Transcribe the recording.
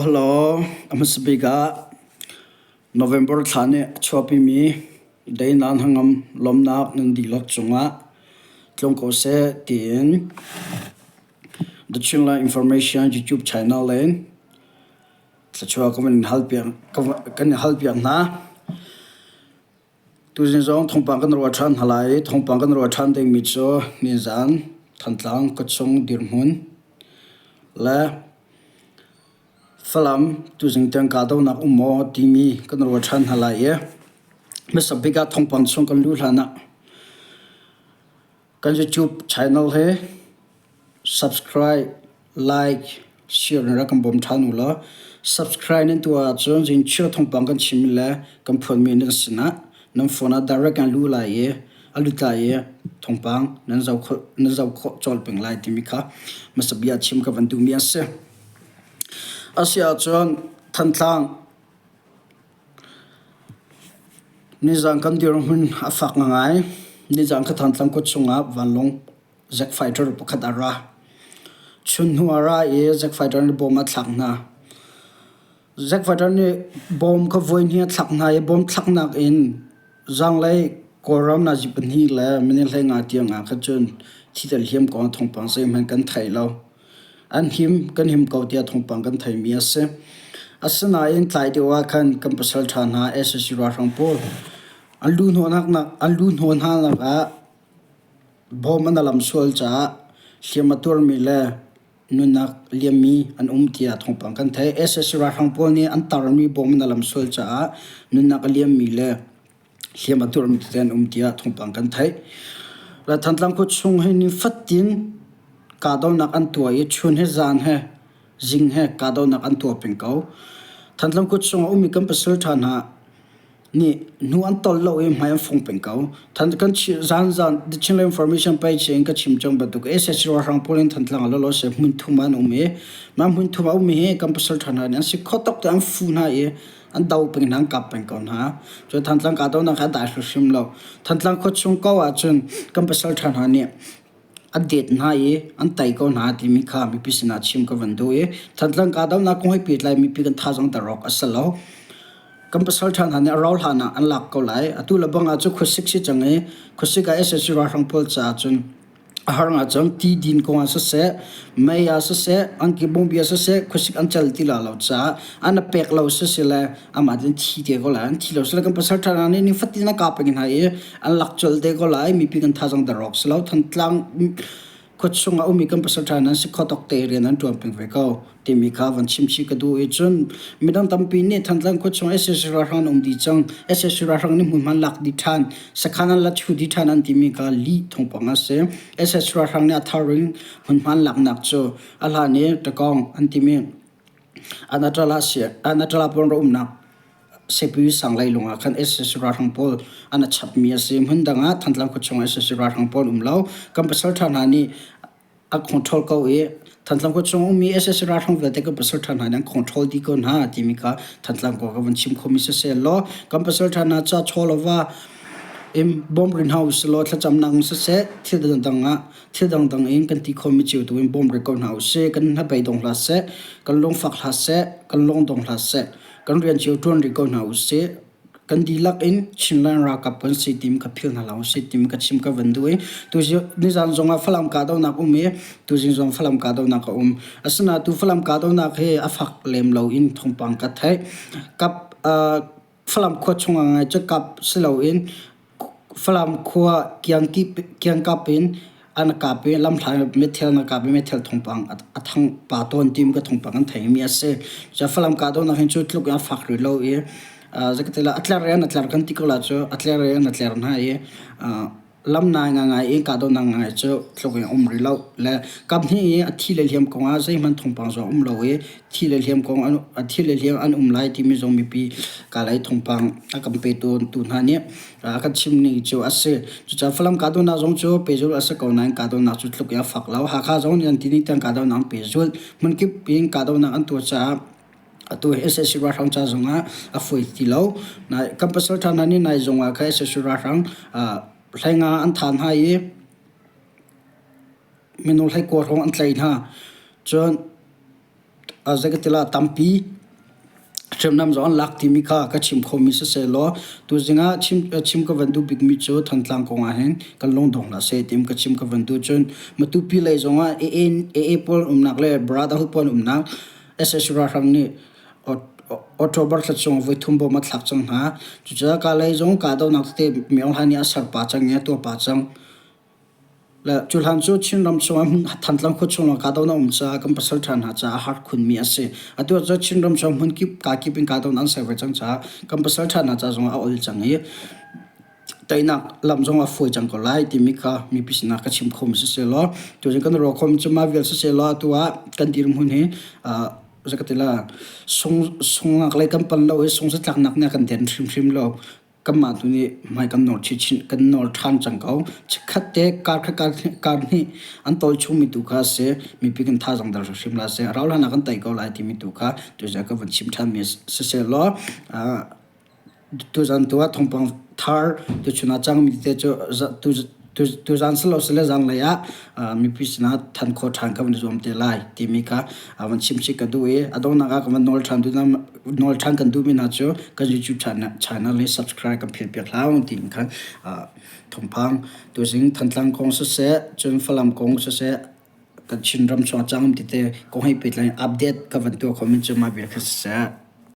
Hello, hello. A hmasa bik ah November thla nih a chuahpimi Deinan hangam lawmnak nan dihlak cungah tlung ko seh tiin The Chinland Information YouTube channel in thluachuah ka van in halpiak kan in halpiak hna. Tuzing zong thawngpang kan ruah ṭhan hna lai i thawngpang kan ruah ṭhan dingmi cu nizan Thantlang khuachung dirhmun le Falam tuzing tiang kahdohnak um maw timi kan ruah ṭhan hna lai i hmasa bik ah thawngpang chung kan luh hlan ah Kan YouTube channel hi subscribe, like, share in rak kan bawm ṭhan u law subscribe nan tuah ahcun zingchir thawngpang kan chimmi le kan phuanmi nan sinah nan phone ah direct an luh lai i a lut lai i thawngpang nan zoh khawh nan zoh khawh colh peng lai timi kha hmasa bia chim ka van duhmi a si. A si ahcun Thantlang Nizaan kan dirhmun a fak ngai. Nizaan ka Thantlang khua chungah vanlawng jet fighter pakhat a ra. Chun hnu a ra i jet fighter nih bom a thlak hna. Jet fighter nih bom kha voihnih a thlak hna i bom thlaknak in zaanglei Kawlram nazi pahnih le minung 15 tiang ah khan cun thi le hliam kong thawngpang zeihmanh kan thei lo. An him, kan him ko tiah thawngpang kan theimi a si. Asinain tlai deuh ah khan kan pasalṭha hna sac ralhrang pawl an lu hnawhnak an lu hnawh hna nak ah bawm an alam sual caah hliam a tuarmi le nunnak liammi an um tiah thawngpang kan theih. Sac ralhrang pawl nih an tarmi bawm an alam sual caah nunnak a liammi le hliam a tuarmi tete an um tiah thawngpang kan theih. Le Thantlang khua chung hi ni fatin kahdohnak an tuah i chun he zan he zing he kahdohnak an tuah peng ko. Thantlang khua chung a ummi kan pasal ṭha hna nih hnu an tol lo i hmai an fong peng ko. Than kan zan zan The Chinland Information page in ka chim cang bantuk SSC ralhrang pawl in Thantlang ah lawlaw se hmun thum an um i mah hmun thum a ummi hi kan pasal ṭha hna nih an si kho tok te an fu hna i an do peng hna an kap peng ko hna. Cun Thantlang kahdohnak kha a dai hrimhrim lo. Thantlang khua chung ko ahcun kan pasal ṭha hna nih an det hna i an tei ko hna timi kha mipi sinah chim ka van duh i Thantlang kahdohnak kong he pehtlai mipi kan thazaang der awk a si lo. Kan pasal ṭha hna nih a rau hlan ah an lak ko lai. Atu le bang ah cu khuasik si cang i khuasik ah sac ralhrang pawl caah cun A har ahcun ti din kong ah siseh, mei ah siseh, angki bungbi ah siseh, khuasik an cal ti la lo caah an a pek lo sisile amah tin thi te ko lai. An thi lo sile kan pasal ṭha hna nih nifatin a kap peng hna i an lak colh te ko lai. Mipi kan thazaang der awk si lo. Thantlang khuachung ah ummi kan pasal ṭha hna an si kho tok te rian an ṭuan peng ve ko. timi kha van chim chih ka duh i cun midang tampi nih Thantlang khuachung sac ralhrang an um dih cang sac ralhrang nih hmunhma lak dih ṭhan sakhan an la chu dih ṭhan an timi kha lih thawngpang a si sac ralhrang nih a thar in hmunhma an laknak cu a hlan i Takawng an timi Anatala Anatala pawl rak umnak Sepi sang leilung ah khan sac ralhrang pawl an a chapmi a si hmun dang ah Thantlang khuachung ah sac ralhrang pawl um lo kan pasal ṭha hna nih a control ko i Thantlang khua chung ummi sac ralhrang vialte kan pasal ṭha hna nih an control dih ko hna timi kha Thantlang khua ka van chim khomi siseh law kan pasal ṭha hna ca chaw lo va in bawm rin hna usih law thlacamnak in siseh thil dangdang ah thil dangdang in kan ti khomi cio tu in bawm rih ko hna usih kan hnabei dong hlah seh kan lungfak hlah seh kan lung dong hlah seh kan rian cio ṭuan rih ko hna usih Kan dihlak in Chinland ralkap kan si tim ka phil hna lo si tim ka chim ka van duh i tu nizan zong ah Falam kahdohnak um i tuzing zong Falam kahdohnak a um. Asinain tu Falam kahdohnak hi a fak lem lo in thawngpang ka theih. Kap Falam khua chung ah ngai cu kap si loin Falam khua kiangkap in an kap i lamhla meithal na kap i meithal thawngpang a thang pa tawn tim ka thawngpang an theimi a si. Cu Falam kahdohnak hin cu tluk in a fak rih lo i zeikatila a tler in a tler kan ti ko la cu a tler in a tler hna i lam nai ngai i kahdohnak ngai cu tluk in um rih lo le kap hnih i a thi le hliam kong ah zeihmanh thawngpang zong um lo i thi le hliam kong an thi le hliam an um lai timi zong mipi kalay thawngpang a kan petu tu hna nih a kan chim ning cu a si. Cucaah Falam kahdohnak zong cu pehzulh a si ko nain kahdohnak cu tluk in a fak lo. Hakha zong nih an ti ning tiang kahdohnak an pehzulh. Hmunkip in kahdohnak an tuah caah atu hi sac ralhrang ca zongah a fawi ti lo. Kan pasal ṭha hna nih nai zongah kha sac ralhrang hleinga an tha hna i minung 19 hrawng an tlaih hna. Cun. Zeikatila tampi hriamnam zong an lak timi kha ka chim khomi sisehlaw tuzing ah chim, chim ka van duh bikmi cu Thantlang kong ah hin kan lungdong hlah seh tim ka chim ka van duh. Cun Matupi lei zong ah AA, AA pawl umnak le Brotherhood pawl umnak SSU ralhrang nih October thla chung ah voithum bom a thlak cang hna. Cucaah ka lei zong kahdohnak tete Myo Aung Hlaing nih a ser pah cang i a tuah pah cang. Le cuhlan cu Chinram chungah hmun Thantlang khua chung lawng kahdohnak a um caah kan pasal ṭha hna caah a har khunmi a si. Atu ah cun Chinram chung hmun kip kaa kip in kahdohnak an ser ve cang caah kan pasal ṭha hna ca zongah a ol cang i teinak lam zong a fawi cang ko lai timi kha mipi sinah ka chim khomi sisehlaw tuzing kan ruah khomi cu mah vial sisehlaw atu ah kan dirhmun hi zakatila sung sungnak lei kan pan lo i sungzatlaknak nih a kan den hrimhrim lo. Kanmah tu nih hmai kan nawr chinchin kan nawr ṭhan cang ko. Chikkhat te kar khat kar kar hnih an tawl chungmi tu kha a si. Mipi kan thazaang der hrimhrim la seh. Rauh hlan ah kan tei ko lai timi tu kha tuzan ka van chim ṭhanmi sisehlaw tuzan tu ah thawngpang thar tuchun ah cangmi tete cu tuzan si lo sile zanlei ah mipi sinah than khawh ṭhan ka van i zuam te lai timi kha van chim chih ka duh i a donghnak ah ka van nawl ṭhan nawl ṭhan kan duhmi hna cu kan YouTube channel hi subscribe kan philh piak hlah tiin khan thawngpang tuzing Thantlang kong siseh cun Falam kong siseh kan Chinram chung a cang tete kong he pehtlai update ka van tuah khomi cu mah vial kha siseh.